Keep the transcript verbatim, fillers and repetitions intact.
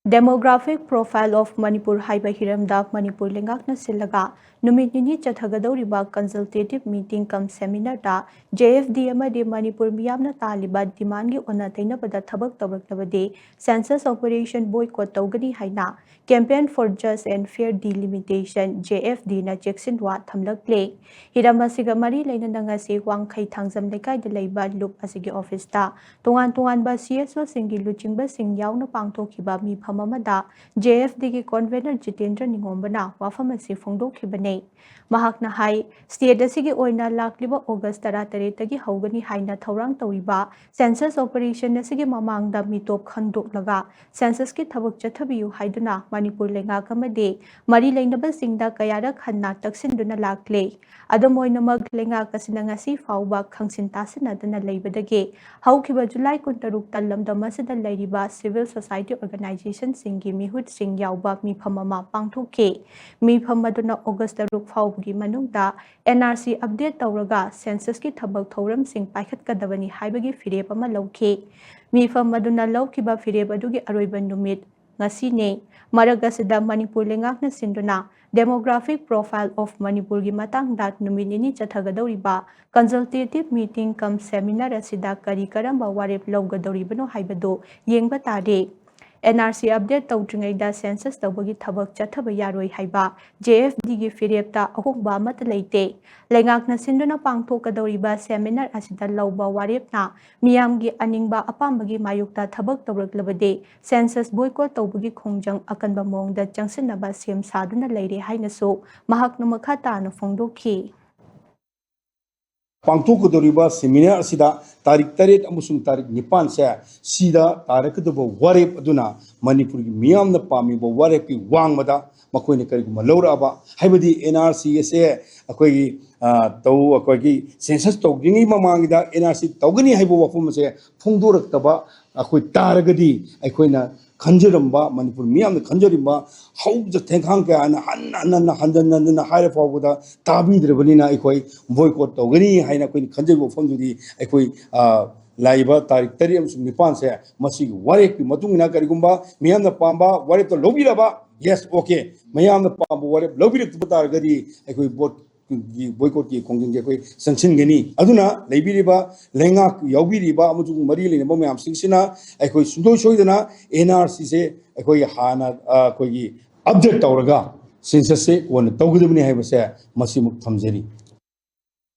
Demographic Profile of Manipur ꯍꯥꯏꯕ ꯍꯤꯔꯝꯗ ꯃꯅꯤꯄꯨꯔ ꯂꯩꯉꯥꯛꯅ ꯁꯤꯜꯂꯒ ꯅꯨꯃꯤꯠ ꯅꯤꯅꯤ ꯆꯠꯊꯒꯗꯧꯔꯤꯕ consultative meeting cum seminar ꯗ J F D ꯑꯃꯗꯤ ꯃꯅꯤꯄꯨꯔ ꯃꯤꯌꯥꯝꯅ ꯇꯥꯜꯂꯤꯕ demand ꯀꯤ ꯑꯣꯟꯅ ꯇꯩꯅꯕꯗ ꯊꯕꯛ ꯇꯧꯔꯛꯂꯕꯗꯤ census operation boycott ꯇꯧꯒꯅꯤ ꯍꯥꯏꯅ Campaign for Just and Fair Delimitation, J F D ꯅ ꯆꯦꯛꯁꯤꯟꯋꯥ ꯊꯝꯂꯛꯂꯦ꯫ ꯍꯤꯔꯝ ꯑꯁꯤꯒ ꯃꯔꯤ ꯂꯩꯅꯅ ꯉꯁꯤ ꯋꯥꯡꯈꯩ ꯊꯥꯡꯖꯝ ꯂꯩꯀꯥꯏꯗ ꯂꯩꯕ ꯂꯨꯞ ꯑꯁꯤꯒꯤ office ꯇ ꯇꯣꯉꯥꯟ ꯇꯣꯉꯥꯟꯕ C S O ꯁꯤꯡꯒꯤ ꯂꯨꯆꯤꯡꯕꯁꯤꯡ ꯌꯥꯎꯅ ꯄꯥꯡꯊꯣꯛꯈꯤꯕ ꯃꯤꯐꯝ ꯑꯃꯗ J F D ꯒꯤ convener ꯖꯤꯇꯦꯟꯗ꯭ꯔ ꯅꯤꯉꯣꯝꯕꯅ ꯋꯥꯐꯝ ꯑꯁꯤ ꯐꯣꯡꯗꯣꯛꯈꯤꯕꯅꯤ꯫ ꯃꯍꯥꯛꯅ ꯍꯥꯏ, state ꯑꯁꯤꯒꯤ ꯑꯣꯏꯅ ꯂꯥꯛꯂꯤꯕ August ꯇꯔꯥꯇꯔꯦꯠꯇꯒꯤ ꯍꯧꯒꯅꯤ ꯍꯥꯏꯅ ꯊꯧꯔꯥꯡ ꯇꯧꯔꯤꯕ census operation ꯑꯁꯤꯒꯤ ꯃꯃꯥꯡꯗ ꯃꯤꯇꯣꯞ ꯈꯟꯗꯣꯛꯂꯒ census ꯀꯤ ꯊꯕꯛ ꯆꯠꯊꯕꯤꯌꯨ ꯍꯥꯏꯗꯨꯅ ꯃꯅꯤꯄꯨꯔ ꯂꯩꯉꯥꯛ ꯑꯃꯗꯤ ꯃꯔꯤ ꯂꯩꯅꯕꯁꯤꯡꯗ ꯀꯌꯥꯔꯛ ꯍꯟꯅ ꯇꯛꯁꯤꯟꯗꯨꯅ ꯂꯥꯛꯂꯦ꯫ ꯑꯗꯨꯝ ꯑꯣꯏꯅꯃꯛ, ꯂꯩꯉꯥꯛ ꯑꯁꯤꯅ ꯉꯁꯤ ꯐꯥꯎꯕ ꯈꯪꯁꯤꯟ ꯇꯥꯁꯤꯟꯅꯗꯅ ꯂꯩꯕꯗꯒꯤ ꯍꯧꯈꯤꯕ July ꯀꯨꯟꯇꯔꯨꯛꯇ ꯂꯝꯗꯝ ꯑꯁꯤꯗ ꯂꯩꯔꯤꯕ civil society organization ꯁꯤꯡꯒꯤ ꯃꯤꯍꯨꯠꯁꯤꯡ ꯌꯥꯎꯕ ꯃꯤꯐꯝ ꯑꯃ ꯄꯥꯡꯊꯣꯛꯈꯤ꯫ ꯃꯤꯐꯝ ꯑꯗꯨꯅ August ꯇꯔꯨꯛ ꯐꯥꯎꯕꯒꯤ ꯃꯅꯨꯡꯗ N R C update ꯇꯧꯔꯒ census ꯀꯤ ꯊꯕꯛ ꯊꯧꯔꯝꯁꯤꯡ ꯄꯥꯏꯈꯠꯀꯗꯕꯅꯤ ꯍꯥꯏꯕꯒꯤ ꯐꯤꯔꯦꯞ ꯑꯃ ꯂꯧꯈꯤ꯫ ꯃꯤꯐꯝ ꯑꯗꯨꯅ ꯂꯧꯈꯤꯕ ꯐꯤꯔꯦꯞ ꯑꯗꯨꯒꯤ ꯑꯔꯣꯏꯕ ꯅꯨꯃꯤꯠ ꯉꯁꯤꯅꯤ꯫ ꯃꯔꯛ ꯑꯁꯤꯗ ꯃꯅꯤꯄꯨꯔ ꯂꯩꯉꯥꯛꯅ ꯁꯤꯟꯗꯨꯅ Demographic Profile of ꯃꯅꯤꯄꯨꯔꯒꯤ ꯃꯇꯥꯡꯗ ꯅꯨꯃꯤꯠ ꯅꯤꯅꯤ ꯆꯠꯊꯒꯗꯧꯔꯤꯕ consultative meeting cum seminar ꯑꯁꯤꯗ ꯀꯔꯤ ꯀꯔꯝꯕ ꯋꯥꯔꯦꯞ ꯂꯧꯒꯗꯧꯔꯤꯕꯅꯣ ꯍꯥꯏꯕꯗꯨ ꯌꯦꯡꯕ ꯇꯥꯔꯦ꯫ N R C update ꯇꯧꯗ꯭ꯔꯤꯉꯩꯗ census ꯇꯧꯕꯒꯤ ꯊꯕꯛ ꯆꯠꯊꯕ ꯌꯥꯔꯣꯏ ꯍꯥꯏꯕ J F D ꯒꯤ ꯐꯤꯔꯦꯞꯇ ꯑꯍꯣꯡꯕ ꯑꯃꯠꯇ ꯂꯩꯇꯦ꯫ ꯂꯩꯉꯥꯛꯅ ꯁꯤꯟꯗꯨꯅ ꯄꯥꯡꯊꯣꯛꯀꯗꯧꯔꯤꯕ seminar ꯑꯁꯤꯗ ꯂꯧꯕ ꯋꯥꯔꯦꯞꯅ ꯃꯤꯌꯥꯝꯒꯤ ꯑꯅꯤꯡꯕ ꯑꯄꯥꯝꯕꯒꯤ ꯃꯥꯌꯣꯛꯇ ꯊꯕꯛ ꯇꯧꯔꯛꯂꯕꯗꯤ census boycott ꯇꯧꯕꯒꯤ ꯈꯣꯡꯖꯪ ꯑꯀꯟꯕ ꯃꯑꯣꯡꯗ ꯆꯪꯁꯤꯟꯅꯕ ꯁꯦꯝ ꯁꯥꯗꯨꯅ ꯂꯩꯔꯦ ꯍꯥꯏꯅꯁꯨ ꯃꯍꯥꯛꯅ ꯃꯈꯥ ꯇꯥꯅ ꯐꯣꯡꯗꯣꯛꯈꯤ꯫ ꯄꯥꯡꯊꯣꯛꯀꯗꯧꯔꯤꯕ seminar ꯑꯁꯤꯗ ꯇꯥꯔꯤꯛ ꯇꯔꯦꯠ ꯑꯃꯁꯨꯡ ꯇꯥꯔꯤꯛ ꯅꯤꯄꯥꯟꯁꯦ ꯁꯤꯗ ꯇꯥꯔꯛꯀꯗꯕ ꯋꯥꯔꯦꯞ ꯑꯗꯨꯅ ꯃꯅꯤꯄꯨꯔꯒꯤ ꯃꯤꯌꯥꯝꯅ ꯄꯥꯝꯃꯤꯕ ꯋꯥꯔꯦꯞꯀꯤ ꯋꯥꯡꯃꯗ ꯃꯈꯣꯏꯅ ꯀꯔꯤꯒꯨꯝꯕ ꯂꯧꯔꯛꯑꯕ, ꯍꯥꯏꯕꯗꯤ N R C ꯑꯁꯦ ꯑꯩꯈꯣꯏꯒꯤ, ꯑ, ꯇꯧ-, ꯑꯩꯈꯣꯏꯒꯤ census ꯇꯧꯗ꯭ꯔꯤꯉꯩ ꯃꯃꯥꯡꯒꯤꯗ N R C ꯇꯧꯒꯅꯤ ꯍꯥꯏꯕ ꯋꯥꯐꯝ ꯑꯁꯦ ꯐꯣꯡꯗꯣꯔꯛꯇꯕ ꯑꯩꯈꯣꯏ ꯇꯥꯔꯒꯗꯤ, ꯑꯩꯈꯣꯏꯅ ꯈꯟꯖꯔꯝꯕ, ꯃꯅꯤꯄꯨꯔ ꯃꯤꯌꯥꯝꯅ ꯈꯟꯖꯔꯝꯕ ꯍꯧꯖ ꯊꯦꯡꯈꯥꯡ ꯀꯌꯥꯅ ꯍꯟꯅ ꯍꯟꯅ ꯍꯟꯖꯟ ꯍꯟꯖꯟꯅ ꯍꯥꯏꯔ ꯐꯥꯎꯕꯗ ꯇꯥꯕꯤꯗ꯭ꯔꯕꯅꯤꯅ ꯑꯩꯈꯣꯏ boycott ꯇꯧꯒꯅꯤ ꯍꯥꯏꯅ ꯑꯩꯈꯣꯏꯅ ꯈꯟꯖꯕ ꯋꯥꯐꯝꯗꯨꯗꯤ ꯑꯩꯈꯣꯏ, ꯑ, ꯂꯥꯛꯏꯕ ꯇꯥꯔꯤꯛ ꯇꯔꯦꯠ ꯑꯃꯁꯨꯡ ꯅꯤꯄꯥꯟꯁꯦ ꯃꯁꯤꯒꯤ ꯋꯥꯔꯦꯞꯀꯤ ꯃꯇꯨꯡ ꯏꯟꯅ ꯀꯔꯤꯒꯨꯝꯕ ꯃꯤꯌꯥꯝꯅ ꯄꯥꯝꯕ ꯋꯥꯔꯦꯞꯇ ꯂꯧꯕꯤꯔꯕ, yes, okay, ꯃꯌꯥꯝꯅ ꯄꯥꯝꯕ ꯋꯥꯔꯦꯞ ꯂꯧꯕꯤꯔꯛꯇꯕ ꯇꯥꯔꯒꯗꯤ ꯑꯩꯈꯣꯏ ꯕꯣꯠꯀꯤ, ꯕꯣꯏꯀꯣꯠꯀꯤ ꯈꯣꯡꯖꯪꯁꯦ ꯑꯩꯈꯣꯏ ꯆꯪꯁꯤꯟꯒꯅꯤ꯫ ꯑꯗꯨꯅ ꯂꯩꯕꯤꯔꯤꯕ ꯂꯩꯉꯥꯛ ꯌꯥꯎꯕꯤꯔꯤꯕ ꯑꯃꯁꯨꯡ ꯃꯔꯤ ꯂꯩꯅꯕ ꯃꯌꯥꯝꯁꯤꯡꯁꯤꯅ ꯑꯩꯈꯣꯏ ꯁꯨꯡꯁꯣꯏ ꯁꯣꯏꯗꯅ ꯑꯦꯟ ꯑꯥꯔ ꯁꯤꯁꯦ ꯑꯩꯈꯣꯏ ꯍꯥꯟꯅ, ꯑ, ꯑꯩꯈꯣꯏꯒꯤ ꯑꯞꯗꯦꯠ ꯇꯧꯔꯒ ꯁꯦꯟꯁꯁꯁꯦ ꯀꯣꯟꯅ ꯇꯧꯒꯗꯕꯅꯤ ꯍꯥꯏꯕꯁꯦ ꯃꯁꯤꯃꯛ ꯊꯝꯖꯔꯤ꯫